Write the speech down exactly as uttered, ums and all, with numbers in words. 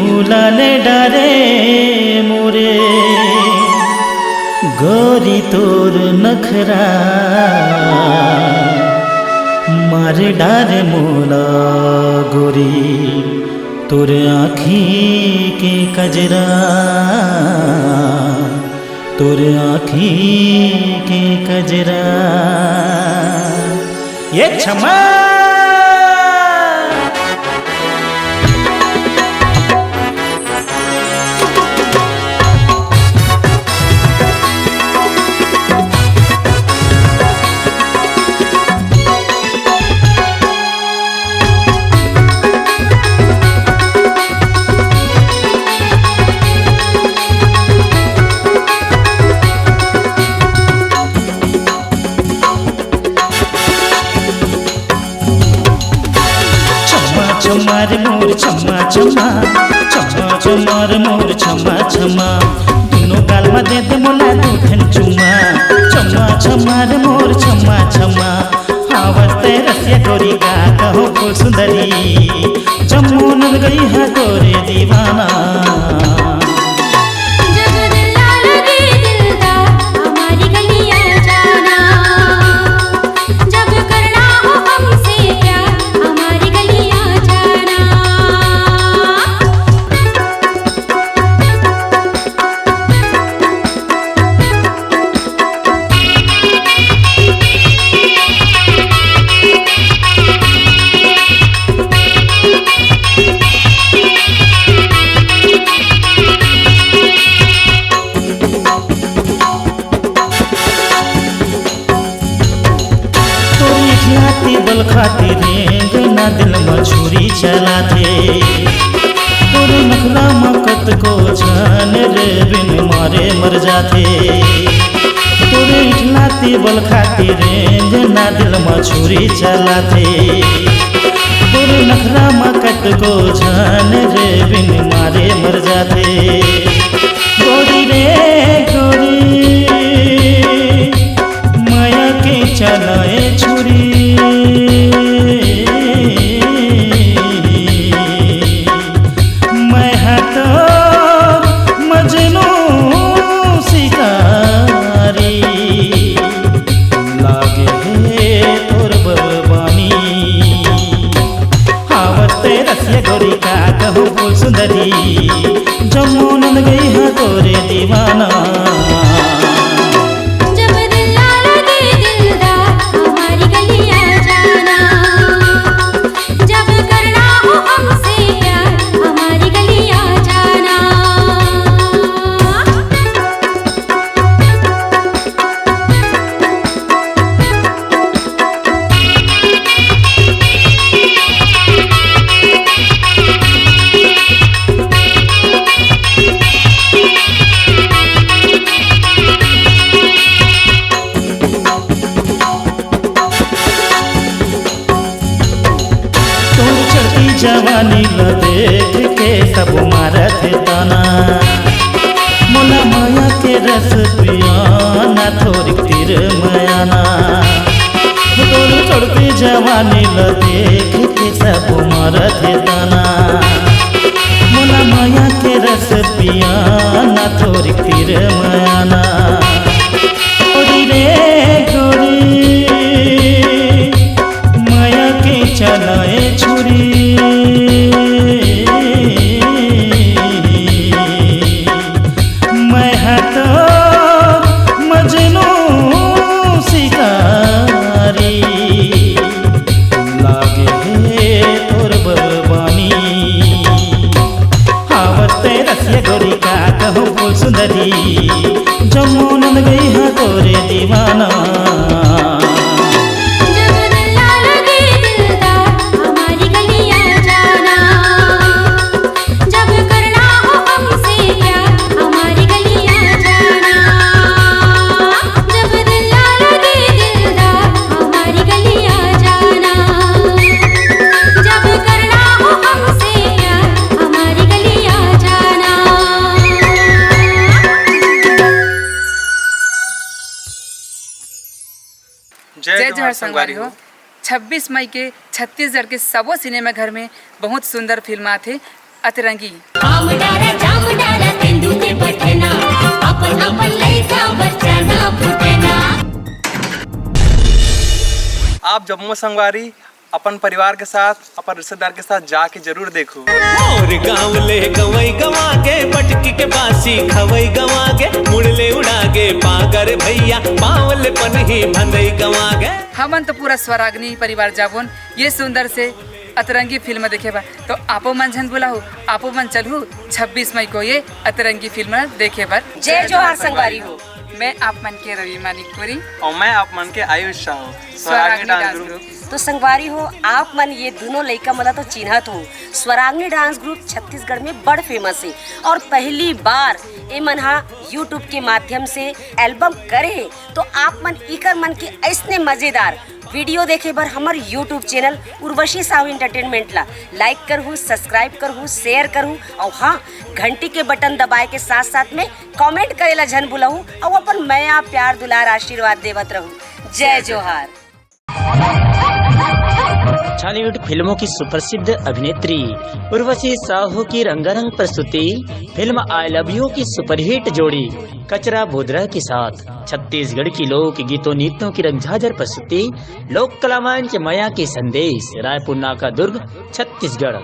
उलाले डारे मोरे गोरी तोर नखरा, मार डारे मोला गोरी तोर आँखी के कजरा, तोर आँखी के कजरा। ये छमा। छम्मा छम्मा रे मोर छम्मा छम्मा, छम्मा छम्मा रे मोर छम्मा छम्मा, दुनो गाल म दे दे मोला दू ठन चुम्मा। छम्मा छम्मा रे मोर छम्मा छम्मा, आवत ते रसिया गोरी का कहो फूल सुंदरी, जम्मो नंद गई है तोरे दीवाना। जब दिल लाल दी दिलदार हमारी गलियां जाना, जब करना हो हमसे प्यार हमारी गलियां जाना। तोर इठलाती बल खातिर रेंग ना दिल म छुरी चलाथे। तोर नखरा म कतको झन रे बिन मारे मर जाथे। तोर इठलाती बल खातिर रेंग ना दिल म छुरी चलाथे। तोर नखरा म कतको झन रे बिन मारे मर जाथे। गोरी रे गोरी, मया के चलाए छुरी। मैं हा तो मजनू शिकारी, लागे हे तोर बलबानी। आवत ते रसिया गोरी का कहूँ फूल सुंदरी, जम्मो नंद गई है तोरे दीवाना। जब दिल लाल दे दिलदार हमारी गलियां जाना, जब करना हो हमसे प्यार हमारी गलियां जाना। तोर चढ़ती जवानी ल देख के सब मारत हे ताना। मोला माया के रस पियाना, थोरिक तीर मयाना। तोर चढ़ती जवानी ल देख के सब मारत हे ताना। मोला माया के रस पियाना, थोरिक तीर मयाना। गोरी रे गोरी, माया के चलाए छुरी। मैं हा तो मजनू शिकारी, लागे हे तोर बलबानी। आवत ते रसिया गोरी का कहूँ फूल सुंदरी, जम्मो नंद गई है तोरे दीवाना। जब दिल लाल दे दिलदार हमारी गलियां जाना, जब करना हो हमसे प्यार हमारी गलियां जाना, जब दिल लाल दे दिलदार हमारी गलियां जाना, जब करना हो हमसे प्यार हमारी गलियां जाना। जय जय जोहार जोहार संगवारी संगवारी हो। हो। छब्बीस मई के छत्तीसगढ़ के सबो सिनेमा घर में बहुत सुंदर फिल्म आथे। अतरंगी। आम डारा, जाम डारा, तेंदू के बटना, अपन अपन लइका बच्चा ना फुटना। आप जम्मो संगवारी अपन परिवार के साथ, अपन रिश्तेदार के साथ जाके जरूर देखो। मोर गाँव ले गवई गवा गे, बटकी के बासी खवई गवा गे, मुड़ ले उड़ा गे पागर भैया, पाँव ले पनही भंदई गवा गे। हमन तो पूरा स्वरागनी परिवार जाबोन ये सुंदर से अतरंगी फिल्म देखे बर। तो आपो मन झन भुलाहू, आपो मन चलहू छब्बीस मई को ये अतरंगी फिल्म देखे बर। जय जोहार संगवारी हो। मैं आप मन के रवि मानिकपुरी। और मैं आप मन के आयुष साहू। Swaragini dance group. तो संगवारी हो, आप मन ये दोनों लइका मन ला तो चिन्हत हो। स्वरागनी डांस ग्रुप छत्तीसगढ़ में बड़ फेमस है और पहली बार ए मन हा YouTube के माध्यम से एल्बम करे हे। तो आप मन इकर मन के ऐसने मजेदार वीडियो देखे बर हमर YouTube channel Urvashi Sahu entertainment ला लाइक करहू, सब्सक्राइब करहू, शेयर करहू और हाँ, घंटी के बटन दबाए के साथ साथ में कमेंट करे ला झन भुलाहू और अपन मया, प्यार, दुलार, आशीर्वाद देवत रहू। जय जोहार। छॉलीवुड फिल्मों की सुप्रसिद्ध अभिनेत्री उर्वशी साहू की रंगारंग प्रस्तुति फिल्म आई लव यू की सुपरहिट जोड़ी कचरा बोदरा के साथ छत्तीसगढ़ की लोक गीतों नृत्यों की रंगझाझर प्रस्तुति लोक कला मंच मया के संदेश, रायपुर नाका दुर्ग, छत्तीसगढ़।